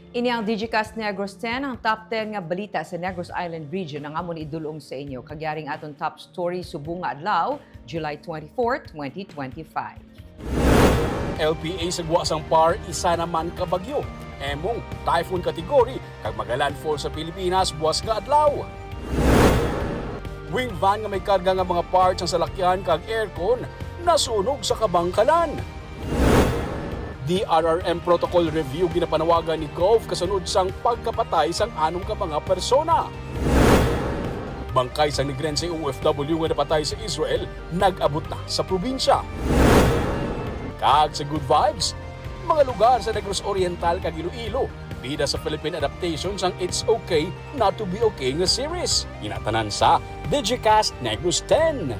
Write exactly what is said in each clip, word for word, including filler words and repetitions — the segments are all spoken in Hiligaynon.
Ini ang Digicast Negros ten, ang top ten nga balita sa Negros Island Region, ang amon idul-ong sa inyo. Kag yari ang aton top story subong nga adlaw, July twenty-four, twenty twenty-five. L P A sa gwa sang PAR, isa naman ka bagyo. Emong, typhoon category, kag magalandfall sa Pilipinas buwas nga adlaw. Wing van nga may karga nga mga parts sang salakyan kag aircon nasunog sa Kabangkalan. D R R M protocol review ginapanawagan ni Gov kasunod sang pagkapatay sang anom ka mga persona. Bangkay sang Negrense O F W nga napatay sa Israel nag-abot na sa probinsya. Kag sa Good Vibes, mga lugar sa Negros Oriental kag Iloilo, bida sa Philippine adaptation sang It's Okay Not to Be Okay nga series. Ina tanan sa Digicast Negros ten.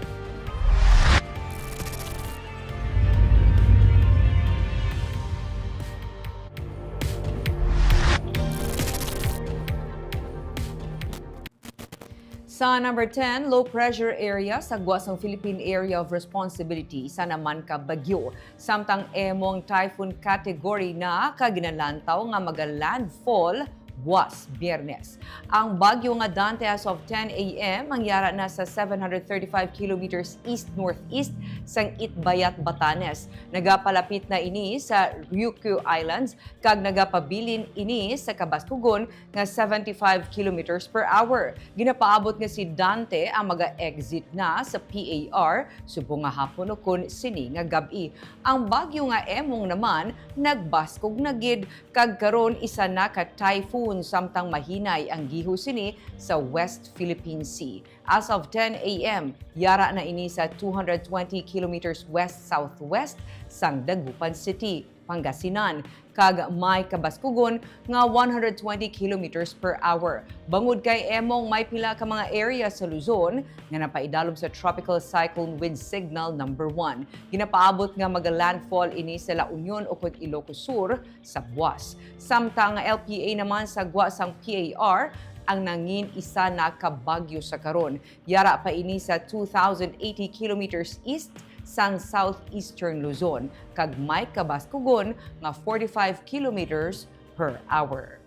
Sa number ten, low pressure area sa gwa sang Philippine Area of Responsibility, isa naman ka bagyo. Samtang emong typhoon category na, kag ginalantaw nga magalandfall buwas Biyernes. Ang bagyo nga Dante, as of ten A M, ang yara na sa seven hundred thirty-five kilometers east-northeast sang Itbayat, Batanes. Nagapalapit na ini sa Ryukyu Islands, kag nagapabilin ini sa kabaskugon nga seventy-five kilometers per hour. Ginapaabot nga si Dante ang maga-exit na sa P A R subong nga hapon ukon sini nga gab-i. Ang bagyo nga Emong naman nagbaskog na gid, kag karon isa na ka typhoon, samtang mahinay ang giho sini sa West Philippine Sea. As of ten A M, yara na ini sa two hundred twenty kilometers west-southwest sang Dagupan City, Pangasinan, kag may kabaskugon nga one hundred twenty kilometers per hour. Bangod kay Emong, may pila ka mga area sa Luzon nga napaidalom sa Tropical Cyclone Wind Signal number one. Ginapaabot nga magalandfall ini sa La Union ukon Ilocos Sur sa buwas. Samtang ang L P A naman sa gwa sang P A R ang nangin isa na ka bagyo sa karon. Yara pa ini sa two thousand eighty kilometers east sang southeastern Luzon, kag may kabaskugon nga forty-five kilometers per hour.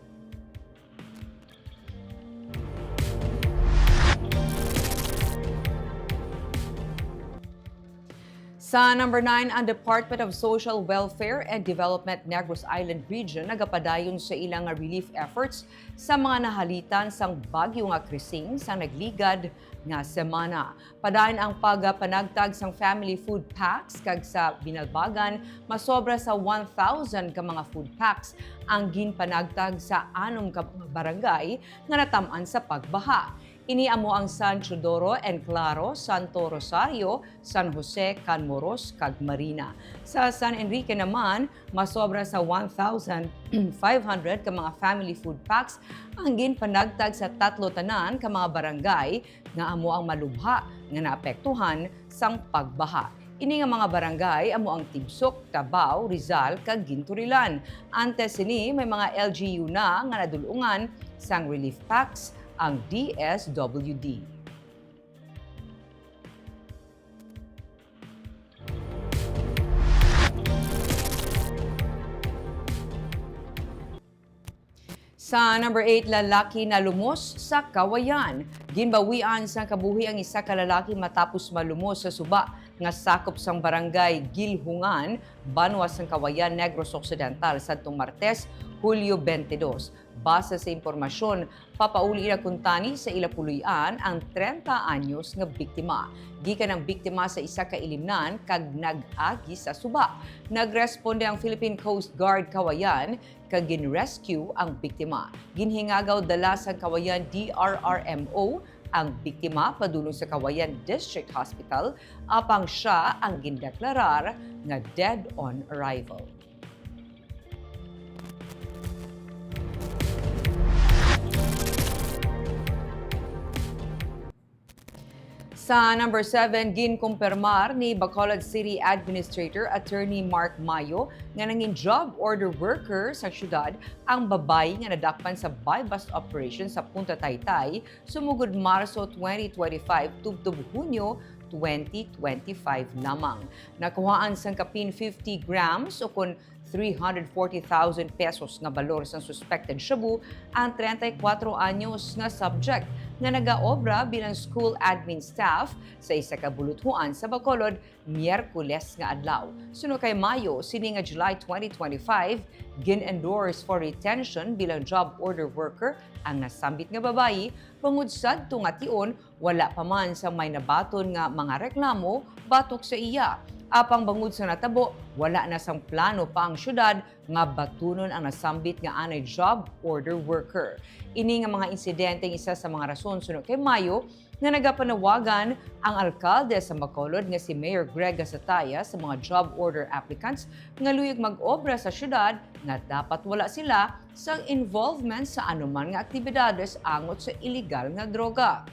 Sa number nine, ang Department of Social Welfare and Development Negros Island Region nagapadayon sa ilang relief efforts sa mga nahalitan sang bagyo nga Krising sa nagligad nga semana. Padayon ang pagpanagtag sang family food packs, kag sa Binalbagan, masobra sa one thousand ka mga food packs ang ginpanagtag sa anom ka mga barangay nga natam-an sa pagbaha. Ini amo ang San Teodoro, Enclaro, Santo Rosario, San Jose, Canmoros, kag Marina. Sa San Enrique naman, masobra sa one thousand five hundred ka mga family food packs ang ginpanagtag sa tatlo tanan ka mga barangay nga amo ang malubha nga naapektuhan sang pagbaha. Ini nga mga barangay amo ang Tigsok, Tabao, Rizal, kag Ginturilan. Antes sini, may mga L G U na nga nadul-ungan sang relief packs ang D S W D. Sa number eight, lalaki nalumos sa Kawayan. Ginbawian sang kabuhi ang isa ka lalaki matapos malumos sa suba nga sakop sang barangay Gilhungan, banwa sang Kawayan, Negros Occidental, sadtong Martes, Hulyo twenty-two. Base sa impormasyon, papauli na kuntani sa ila puloy-an ang trenta anyos nga biktima. Gikan ang biktima sa isa ka ilimnan kag nag-agi sa suba. Nagresponde ang Philippine Coast Guard Kawayan kag gin-rescue ang biktima. Ginhingagaw dala sang Kawayan D R R M O ang biktima padulong sa Kawayan District Hospital, apang sia ang gindeklarar nga dead on arrival. Sa number seven, ginkumpirmar ni Bacolod City Administrator Attorney Mark Mayo nga nangin job order worker sa siyudad ang babayi nga nadakpan sa buy-bust operation sa Punta Taytay sumugod Marso twenty twenty-five tubtob Hunyo twenty twenty-five lamang. Nakuhaan sang kapin fifty grams ukon three hundred forty thousand pesos nga balor sang suspected shabu ang treinta y cuatro anyos nga subject nga nagaobra bilang school admin staff sa isa ka buluthuan sa Bacolod, Miyerkules nga adlaw. Suno kay Mayo, sini nga July twenty twenty-five, gin-endorse for retention bilang job order worker ang nasambit nga babayi, bangod sadto nga tion wala pa man sang may nabaton nga mga reklamo batok sa iya. Apang bangod sa natabo, wala na sang plano pa ang syudad nga batunon ang nasambit nga anay job order worker. Ini nga mga insidente ang isa sa mga rason, suno kay Mayo, nga nagapanawagan ang alkalde sa Bacolod nga si Mayor Greg Gasataya sa mga job order applicants nga luyag mag-obra sa syudad nga dapat wala sila sang involvement sa anuman nga aktibidades angot sa iligal nga droga.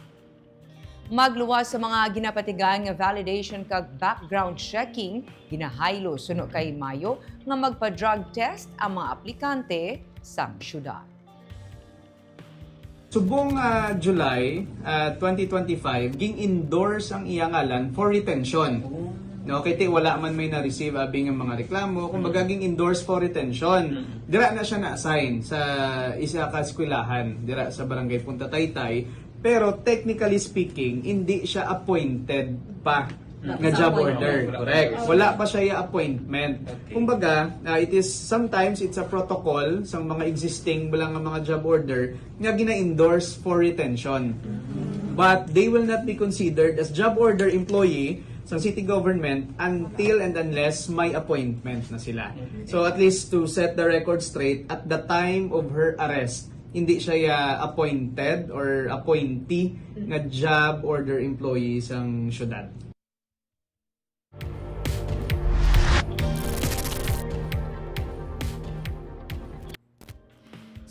Magluwas sa mga ginapatigayon nga validation kag background checking, ginahaylo suno kay Mayo nga magpa-drug test ang mga aplikante sang syudad. Subong, ah, July, ah, twenty twenty-five, ging-endorse ang iya ngalan for retention. No, kay ti wala man may na-receive abi nga mga reklamo, kumbaga ging-endorse for retention. Dira na siya na-assign sa isa ka eskwelahan dira sa Barangay Punta Taytay, pero technically speaking, hindi siya appointed pa nga job order. Correct. Wala pa siya iya appointment. Kumbaga, ah, it is sometimes it's a protocol sang mga existing bala nga mga job order nga gina-endorse for retention. But they will not be considered as job order employee sang city government until and unless may appointment na sila. So at least to set the record straight, at the time of her arrest, hindi siya ya appointed or appointee nga job order employee sang syudad.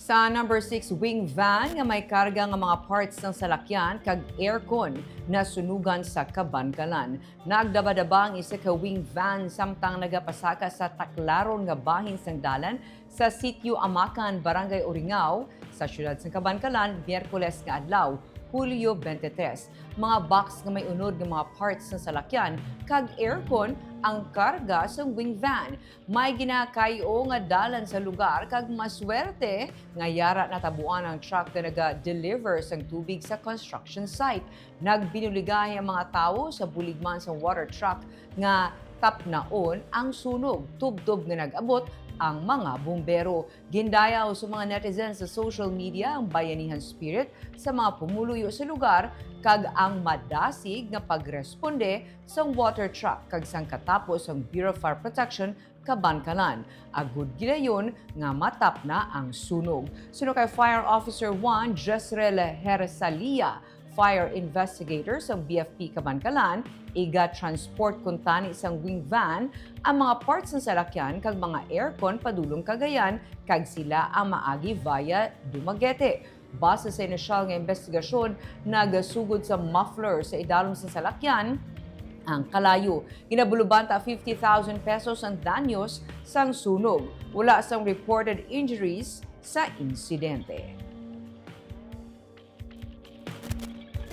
Sa number six, wing van nga may karga nga mga parts sang salakyan kag aircon nasunugan sa Kabankalan. Nagdabadaba ang isa ka wing van samtang nagapasaka sa taklaron nga bahin sang dalan sa Sitio Amakan, Barangay Oringao, sa siyudad sang Kabankalan, Miyerkules nga adlaw, Hulyo twenty-three. Mga box nga may unod nga mga parts sang salakyan kag aircon ang karga sang wing van. May ginakay-o nga dalan sa lugar kag maswerte nga yara natabuan ang truck nga naga-deliver sang tubig sa construction site. Nagbinuligahi ang mga tawo sa bulig man sang water truck nga tapnaon ang sunog, tubtob nga nag-abot ang mga bumbero. Gindayaw sa mga netizens sa social media ang bayanihan spirit sa mga pumuluyo sa lugar kag ang madasig nga pagresponde sang water truck kag sang katapo sang Bureau of Fire Protection Kabankalan, agud gilayon nga matapna ang sunog. Suno kay Fire Officer one Jezreel Hersalia, fire investigator sang B F P Kabankalan, iga-transport kuntani sang wing van ang mga parts sang salakyan kag mga aircon padulong Cagayan, kag sila ang maagi via Dumaguete. Base sa inisyal nga imbestigasyon, nagasugod sa muffler sa idalom sa salakyan ang kalayo. Ginabulubanta fifty thousand pesos ang danyos sang sunog. Wala sang reported injuries sa insidente.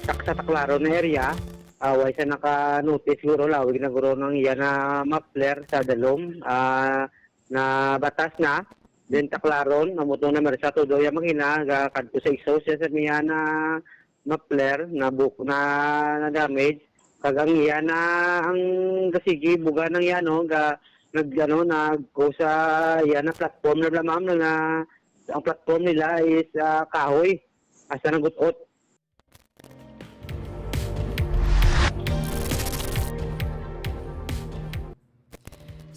Tak-, sa Taclaron area, ah, way sa naka-notice siguro, lawig na guro ng iya na muffler sa dalom, ah, na batas na. Then Taclaron, amo to na mersa todo ya makina, ga kadto sa exhaust ya sa niya na muffler, na buk-, na, na damage. Kag ang iya na, ang gasigi, buga ng iya, no, ga, nag, ano, nag, sa iya na platform na bala, ma'am, na, na, ang platform nila is, ah, kahoy. Hasta nagut-ot.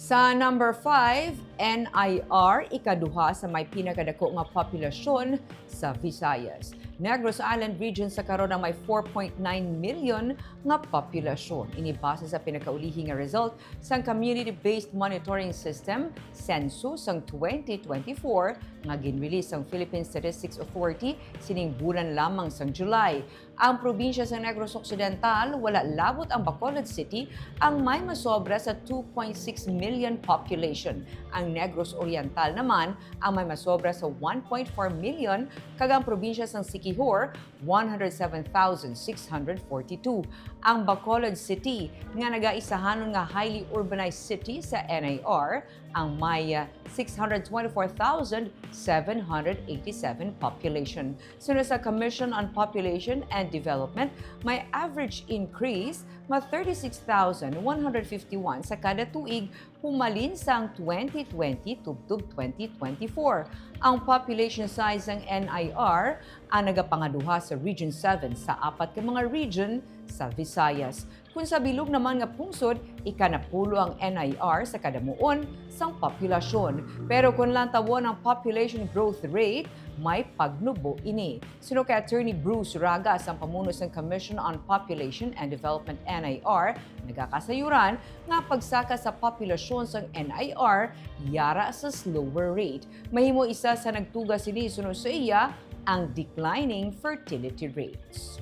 Sa number five, N I R, ikaduha sa may pinakadako nga populasyon sa Visayas. Negros Island Region sa karon ang may four point nine million nga populasyon. Ini base sa pinakaulihi nga result sang Community-Based Monitoring System, census, sang twenty twenty-four nga gin-release sang Philippine Statistics Authority sining bulan lamang sang July. Ang probinsya sa Negros Occidental, wala labot ang Bacolod City ang may masobra sa two point six million population. Ang Negros Oriental naman ang may masobra sa one point four million, kag ang probinsya sang Siquijor, one hundred seven thousand six hundred forty-two. Ang Bacolod City, nga nagaisahanon nga highly urbanized city sa N I R, ang may, ah, six hundred twenty-four thousand seven hundred eighty-seven population. Suno sa Commission on Population and Development, may average increase nga thirty-six thousand one hundred fifty-one sa kada tuig humalin sang twenty twenty tubtob twenty twenty-four. Ang population size sang N I R ang nagapangaduha sa Region seven sa apat ka mga region sa Visayas. Kung sa bilog naman nga pungsod, ikanapulo ang N I R sa kadamuon sang populasyon. Pero kung lantawon ang population growth rate, may pagnubo ini. Suno kay Attorney Bruce Ragas, ang pamuno sang Commission on Population and Development, N I R, nagakasayuran nga pagsaka sa populasyon sang N I R yara sa slower rate. Mahimo isa sa nagtuga sini suno sa iya ang declining fertility rates.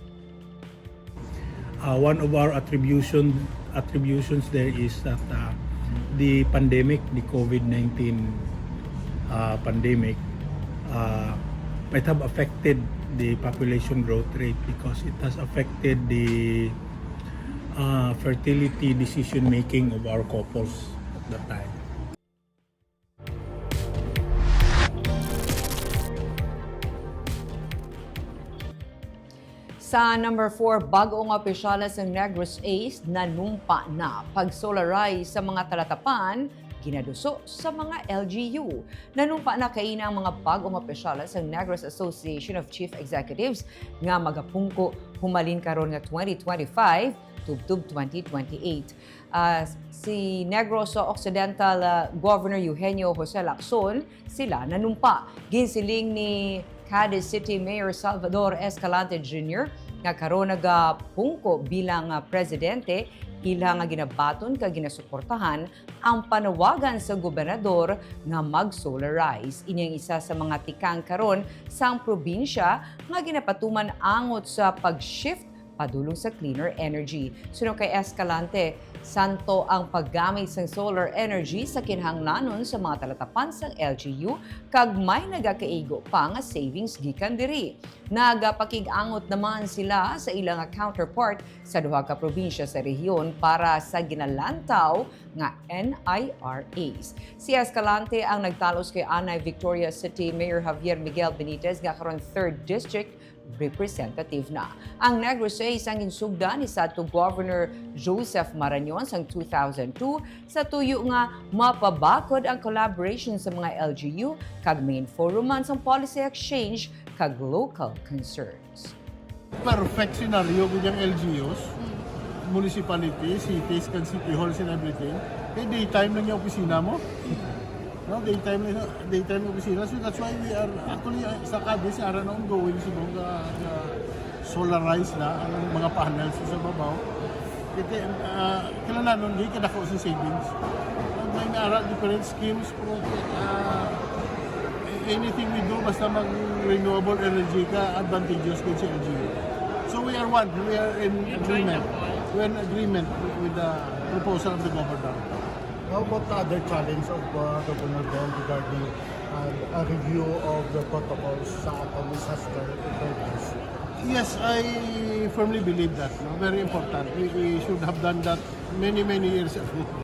Uh, one of our attribution attributions there is that uh, the pandemic, the COVID nineteen uh, pandemic, uh, might have affected the population growth rate because it has affected the uh, fertility decision making of our couples at that time. Sa number four, bag-o nga opisyales sang Negros East nanumpa na. Pag-solarize sa mga talatapan, ginaduso sa mga L G U. Nanumpa na kaina ang mga bag-o nga opisyales sang Negros Association of Chief Executives nga magapungko humalin karon nga twenty twenty-five tubtob twenty twenty-eight. Ah, si Negros Occidental, ah, Governor Eugenio Jose Lacson, sila nanumpa. Ginsiling ni Cadiz City Mayor Salvador Escalante Junior nga karon nagapungko bilang, ah, presidente, ila nga ginabaton kag ginasuportahan ang panawagan sa gobernador nga mag-solarize. Ini ang isa sa mga tikang karon sang probinsya nga ginapatuman angot sa pag-shift padulong sa cleaner energy. Suno kay Escalante, santo ang paggamit sang solar energy sa kinahanglanon sa mga talatapan sang L G U, kag may nagakaigo pa nga savings gikan diri. Nagapakig-angot naman sila sa ila nga counterpart sa duha ka probinsya sa rehiyon para sa ginalantaw nga N I R As. Si Escalante ang nagtalos kay anay Victoria City Mayor Javier Miguel Benitez nga karon third District Representative na. Ang Negros East ang ginsugdan ni sadto Governor Joseph Marañon sang two thousand two sa tuyo nga mapabakod ang collaboration sa mga L G U kag main forum man sang policy exchange kag local concerns. Perfect scenario gud ang L G Us, municipality, cities, kag city halls and everything. Kay daytime lang yung opisina mo. No, daytime lang, daytime opisina. So that's why we are actually, uh, sa Cadiz, ara na ongoing si Bong, uh, uh, solarize na ang mga panels sa babaw. Kasi, uh, kailangan nun, di kadako sa savings. May naara different schemes, pero, uh, anything we do, basta mag renewable energy ka, advantageous gud sa L G U. So we are one, we are in agreement. We are in agreement with the proposal of the governor. How about the other challenge of uh, Governor Bong regarding uh, a review of the protocols sa atong disaster preparedness? Yes, I firmly believe that. No? Very important. We, we should have done that many, many years ago.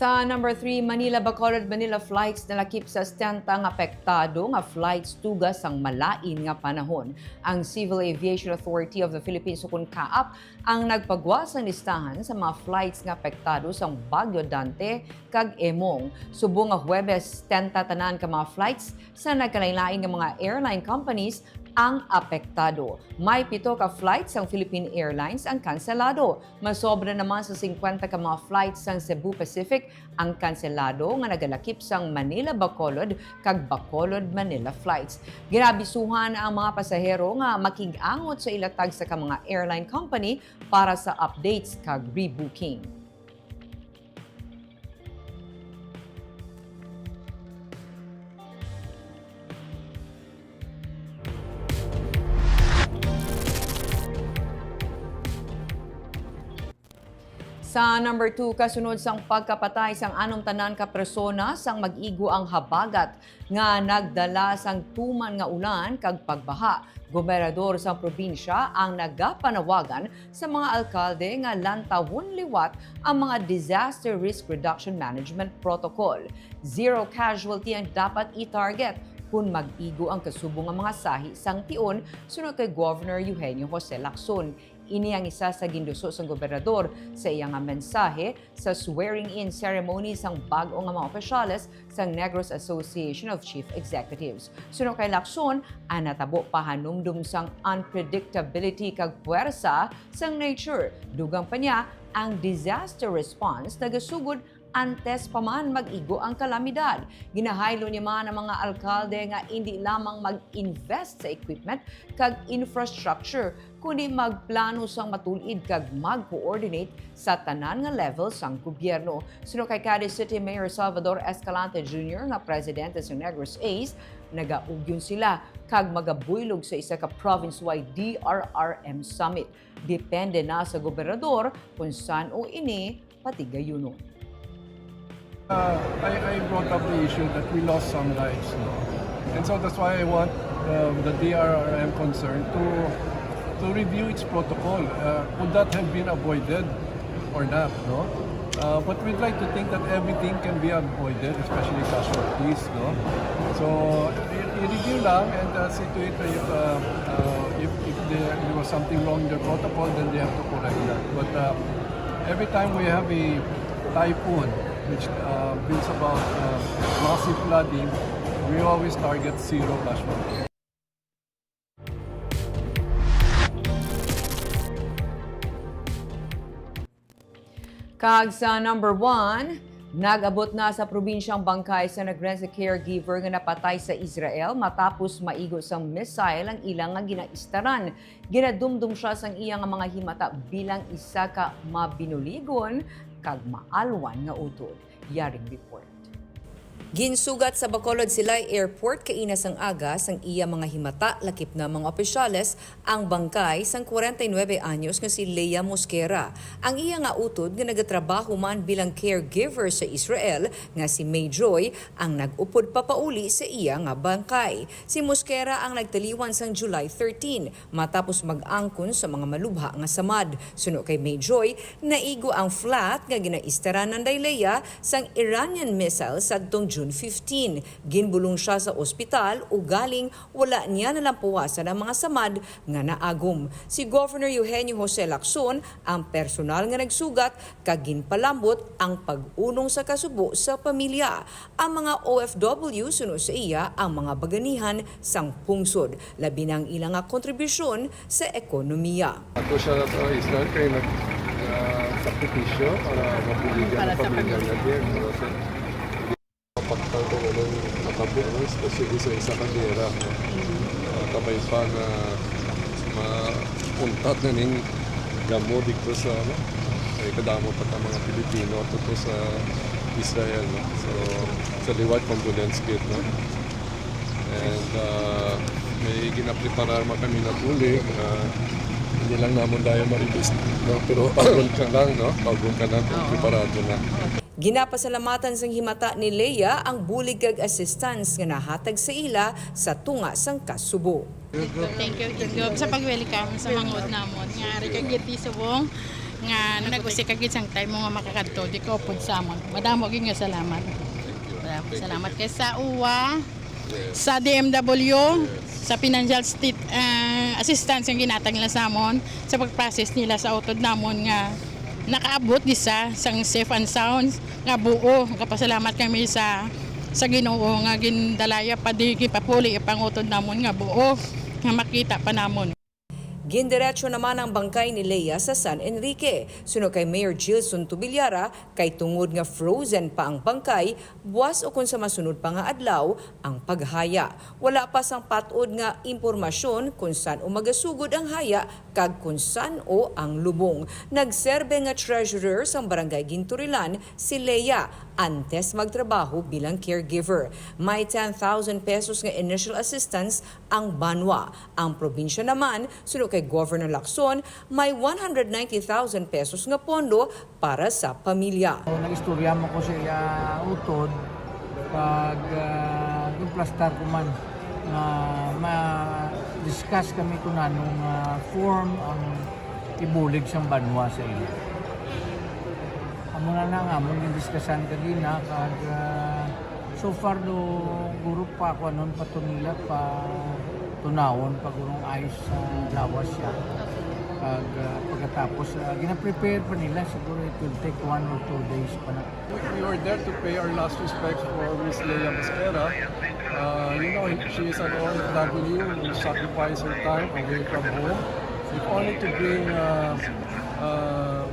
Sa number three, Manila Bacolod, Manila flights nalakip sa setenta nga apektado nga flights tuga sang malain nga panahon. Ang Civil Aviation Authority of the Philippines, ukon CAAP, ang nagpagwa sang listahan sa mga flights nga apektado sang Bagyo Dante kag Emong. Subong nga Huwebes, setenta tanan ka mga flights sa nagkalain-lain nga mga airline companies ang apektado. May pito ka flights sang Philippine Airlines ang kanselado. Masobra naman sa singkwenta ka mga flights sang Cebu Pacific ang kanselado nga nagalakip sang Manila-Bacolod kag Bacolod-Manila flights. Ginaabisuhan ang mga pasahero nga makig-angot sa ila tagsa ka mga airline company para sa updates kag rebooking. Sa number two, kasunod sang pagkapatay sang anumtanan ka persona sang mag-igo ang habagat nga nagdala sang tuman nga ulan kag pagbaha, gobernador sang probinsya ang nagapanawagan sa mga alkalde nga lantawon liwat ang mga Disaster Risk Reduction Management Protocol. Zero casualty ang dapat i-target kon mag-igo ang kasubo nga mga sahi sang tion, suno kay Governor Eugenio Jose Lacson. Ini ang isa sa ginduso sang gobernador sa iya nga mensahe sa swearing-in ceremony sang bag-o nga mga opisyales sang Negros Association of Chief Executives. Suno kay Lacson, ang natabo pahanumdom sang unpredictability kag puwersa sang nature. Dugang pa niya, ang disaster response nagasugod antes pa man mag-igo ang kalamidad. Ginahaylo niya man ang mga alkalde nga indi lamang mag-invest sa equipment kag infrastructure, kundi magplano sang matul-id kag mag-coordinate sa tanan nga level sang gobyerno. Suno kay Cadiz City Mayor Salvador Escalante Junior nga presidente sang Negros Ace, nagaugyon sila kag magabuylog sa isa ka province-wide D R R M summit. Depende na sa gobernador kung san-o ini patigayunon. Uh, I, I brought up the issue that we lost some lives, no? And so that's why I want um, the D R R M concern to to review its protocol. Uh, could that have been avoided or not, no? Uh, but we'd like to think that everything can be avoided, especially casualties, no? So, i- i-review lang and uh, see to it if, uh, uh, if, if there, there was something wrong in their protocol, then they have to correct that. But uh, every time we have a typhoon which uh, brings about uh, massive flooding, we always target zero casualties. Kag sa number one, nag-abot na sa probinsyang bangkay sa Nagrense caregiver nga napatay sa Israel matapos maigo sang missile ang ila nga ginaistaran. Ginadumdom sia sang iya nga mga himata bilang isa ka mabinuligon kag maalwan nga utod. Yaring report. Ginsugat sa Bacolod Silay Airport kaina sang aga sang iya mga himata, lakip na mga opisyales, ang bangkay sang kwarenta y nuebe anyos nga si Lea Mosquera. Ang iya nga utod nga nagatrabaho man bilang caregiver sa Israel nga si May Joy ang nag-upod papauli sa iya nga bangkay. Si Mosquera ang nagtaliwan sang July thirteen matapos mag-angkon sa mga malubha nga samad. Suno kay May Joy, naigo ang flat nga ginaistaran nanday Lea sang Iranian missile sadtong June fifteen. Ginbulong sia sa ospital, ugaling wala niya nalampuwasan ang mga samad nga naagom. Si Governor Eugenio Jose Lacson ang personal nga nagsugat kag ginpalambot ang pag-unong sa kasubo sa pamilya. Ang mga O F W, suno sa iya, ang mga baganihan sang pungsod, labi na ang ila nga kontribusyon sa ekonomiya. Ato siya sa Israel kay nag ah, sakripisyo para mabuligan ang pamilya niya din. Mapaktan kung anong natabo, no? Especially sa isa ka gera. Ah, kabay pa nga mauntat na ning gamo dito sa, ano, ay kadamo pa ta mga Pilipino ato to sa Israel, no? So, sa liwat, condolence gid, no? And uh, may ginapreparar man kami na bulig, uh, hindi lang namon dayon ma-release, no? Pero pagod ka lang, no? Pagod ka lang kung preparado na. Ginapasalamatan sang himata ni Lea ang bulig kag assistance nga nahatag sa ila sa tunga sang kasubo. Thank you, Jacob, sa pag-welcome sa manghod namon nga ari kag giti subong nga nag-usik kag isang time mo nga makakadto di ka upod sa amon. Madamo gyud nga salamat. Salamat kay sa uwa, sa D M W, sa financial state ah, assistance nga ginatag nila sa amon sa pag-process nila sa utod namon nga nakaabot di sa sang safe and sound nga buo. Kapasalamat kami sa sa Ginoo nga gindalaya pa di gipapuli ang pangutod namon nga buo nga makita pa namon. Gindiretso naman ang bangkay ni Lea sa San Enrique. Suno kay Mayor Gilson Tubillara, kay tungod nga frozen pa ang bangkay, buwas ukon sa masunod pa nga adlaw ang paghaya. Wala pa sang pat-od nga impormasyon kung san-o magasugod ang haya kag kung san-o ang lubong. Nagserbe nga treasurer sang Barangay Ginturilan si Lea antes magtrabaho bilang caregiver. May ten thousand pesos nga initial assistance ang banwa. Ang probinsya naman, suno Kay Governor Lacson, may one hundred ninety thousand pesos nga pondo para sa pamilya. Nag-istorya mo ko sa iya utod, pag, ah, yung plastar ko man, nga ma-discuss kami kung anong, ah, form ang ibulig sang banwa sa iya. Amo na na nga, amon yung discussan kagina, kag, ah, so far do, guro pa, kuanon pa to nila, pa tunawon pa gurong ayos sa lawas siya. Kag, ah, pagkatapos, ah, gina-prepare pa nila, siguro it will take one or two days pa na. We, we were there to pay our last respects for Miss Leia Mosquera. Uh, you know, she is an O F W who sacrificed her time away from home, if only to bring, uh, uh,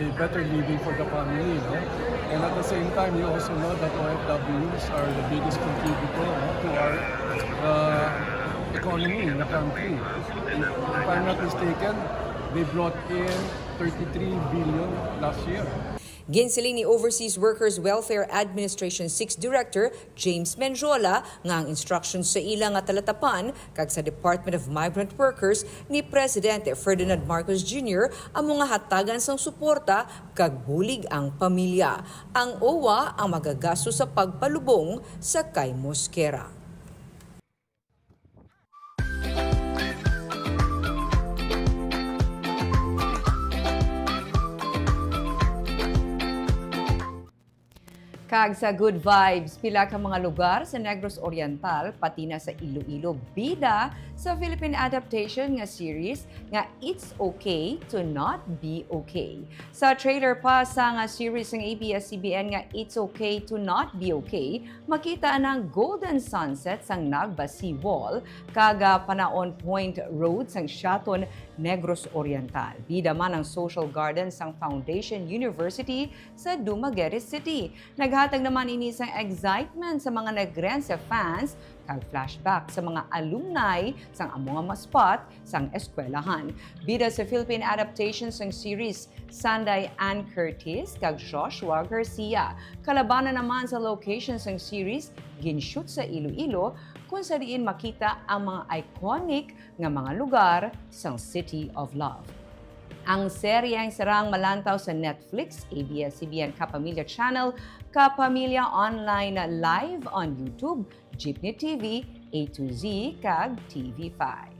a better living for the family, no? And at the same time, you also know that O F Ws are the biggest contributor, no, to our, uh, economy in the country. If, if I'm not mistaken, they brought in thirty-three billion last year. Ginsiling ni Overseas Workers Welfare Administration six Director James Mendiola nga ang instruction sa ila nga talatapan kag sa Department of Migrant Workers ni Presidente Ferdinand Marcos Junior amo nga hatagan sang suporta kag bulig ang pamilya. Ang O W A ang magagasto sa pagpalubong sa kay Mosquera. Kag sa good vibes, pila ka mga lugar sa Negros Oriental, pati na sa Iloilo, bida sa Philippine adaptation nga series nga It's Okay to Not Be Okay. Sa trailer pa sang series sang A B S C B N nga It's Okay to Not Be Okay, makita ang golden sunset sang Nagba Sea Wall kag, ah, Panaon Point Road sang Siaton, Negros Oriental. Bida man ang social garden sang Foundation University sa Dumaguete City. Naghatag naman ini sang excitement sa mga Negrense fans kag flashback sa mga alumni sang amo nga mga spot sang eskwelahan. Bida sa Philippine adaptation sang series, Sanday Ann Curtis kag Joshua Garcia. Kalabanan naman sa location sang series, gin-shoot sa Iloilo, kung sa diin makita ang mga iconic nga mga lugar sang City of Love. Ang seryeng sarang malantaw sa Netflix, A B S C B N Kapamilya Channel, Kapamilya Online Live on YouTube, Jeepney T V, A to Z, kag T V five.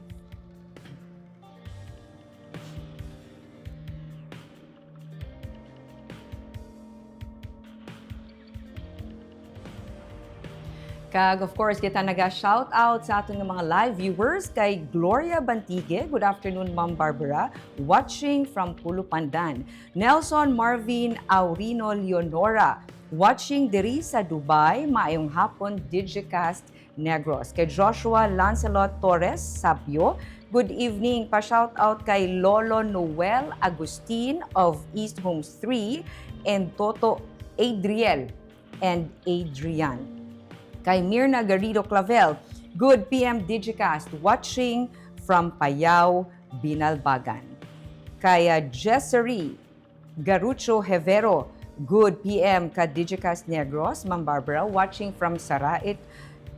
Kag of course, kita naga-shout out sa aton nga mga live viewers, kay Gloria Bantigue, good afternoon, Ma'am Barbara, watching from Pulupandan. Nelson Marvin Aurino Leonora, watching diri sa Dubai, maayong hapon, Digicast Negros. Kay Joshua Lancelot Torres Sabio, good evening. Pa-shout out kay Lolo Noel Agustin of East Homes three and Toto Adriel and Adrian. Kay Mirna Garrido Clavel, good P M Digicast, watching from Payao, Binalbagan. Kay, ah, Jessery Garucho Hevero, good P M ka Digicast Negros, Ma'am Barbara, watching from Sarait.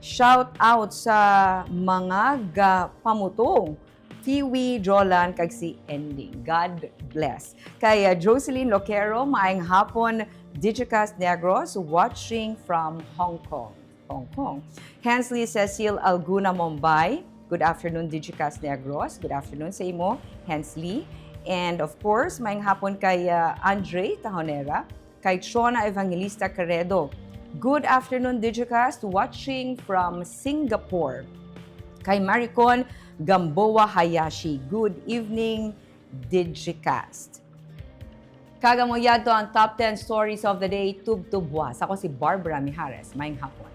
Shout out sa mga gapamutong, Fiwi, Jolan, kag si Ending. God bless. Kay, ah, Jocelyn Loquero, maayong hapon, Digicast Negros, watching from Hong Kong. Hong Kong. Hensley Cecil Alguna Mombay, good afternoon, Digicast Negros. Good afternoon sa imo, Hensley. And of course, maayong hapon kay, ah, Andre Tahonera, kay Chona Evangelista Caredo. Good afternoon, Digicast, watching from Singapore. Kay Maricon Gamboa Hayashi, good evening, Digicast. Kag amo yadto ang top ten stories of the day, tubtob buwas. Ako si Barbara Mijares. Maayong hapon.